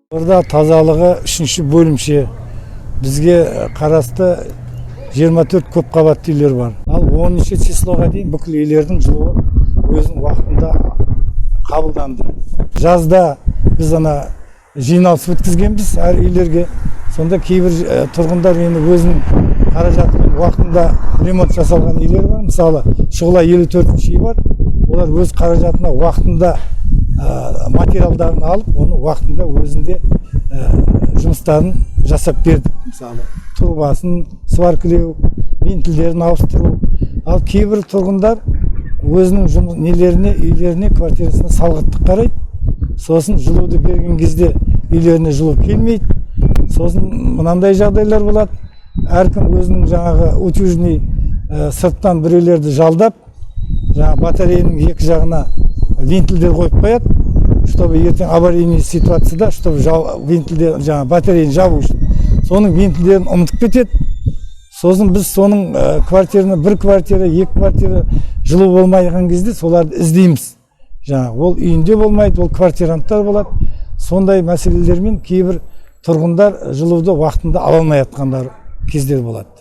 Қызылорда тазалығы үшінші бөлімше. Бізге қарасты 24 көпқабатты үйлер бар. Ал 10 числоға дейін бүкіл үйлердің жылуы өзінің уақытында қабылданды. Жазда біз ана жиналыс өткізгенбіз әр үйлерге. Сонда кейбір тұрғындар енді өзінің қаражатымен уақытында ремонт жасалған үйлер бар. Мысалы, Шұғыла 54-үй бар. Олар өз қаражатына уақытында материалдарын алып, оны уақытында өзінде жұмыстарын жасап бердік. Мысалы, трубасын сваркілеу, вентильдерін ауыстыру. Ал кейбір тұрғындар өзінің жұмыс нелеріне, үйлеріне, квартирасына салғырттық қарайды. Сосын жылуды берген кезде үйлеріне жылу келмейді. Сосын мынандай жағдайлар болады: әркім өзінің жаңағы утюжный, сырттан біреулерді жалдап, жаңағы батареяның екі жағына вентильдер қойып қояды, чтобы ертең аварийный ситуацияда, чтобы вентильдер, жаңағы батареяны жабу үшін. Соның вентильдерін ұмытып кетеді. Сосын біз соның квартираны, бір квартира, екі квартира жылу болмаған кезде соларды іздейміз. Жаңағы ол үйінде болмайды, ол квартиранттар болады. Сондай мәселелермен кейбір тұрғындар жылуды уақытында ала алмай жатқандар кездер болады.